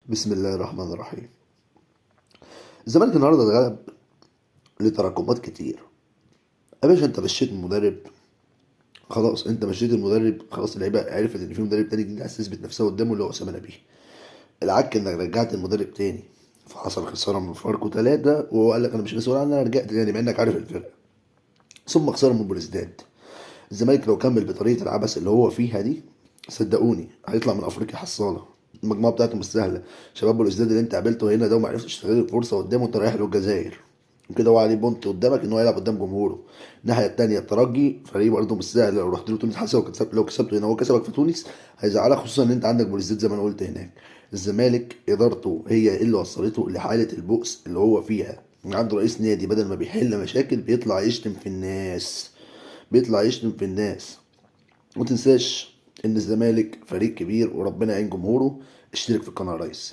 بسم الله الرحمن الرحيم. الزمالك النهارده اتغلب لتراكمات كتير. يا باشا انت مشيت المدرب، خلاص انت مشيت المدرب، خلاص اللعيبة عرفت ان في مدرب تاني جديد عايز تثبت نفسها قدامه اللي هو اسامة نبيه. العك انك رجعت المدرب تاني، فحصل خسارة من فاركو 3، وهو قال لك انا مش مسؤول عنها، انا رجعت تاني مع انك عارف الفرقة. ثم خسارة من بوليسداد. الزمالك لو كمل بطريقة العبث اللي هو فيها دي صدقوني هيطلع من افريقيا حصاله. المجموعة بتاعته مش سهلة. شباب بوليسداد اللي انت قابلته هنا ده وما عرفتش تستغل الفرصة قدامه، انت رايح له الجزائر وكده، هو عليه بونت قدامك ان هو يلعب قدام جمهوره. الناحية الثانية الترجي فريق برضه مش سهل، لو رحت له تونس حتى لو كسبت، لو كسبته هنا هو كسبك في تونس هيزعلك، خصوصا ان انت عندك بوليسداد زي ما انا قلت هناك. الزمالك ادارته هي اللي وصلته لحاله البؤس اللي هو فيها. عنده رئيس نادي بدل ما بيحل مشاكل بيطلع يشتم في الناس، بيطلع يشتم في الناس. ومتنساش ان الزمالك فريق كبير وربنا يعين جمهوره. اشترك في القناة يا ريس.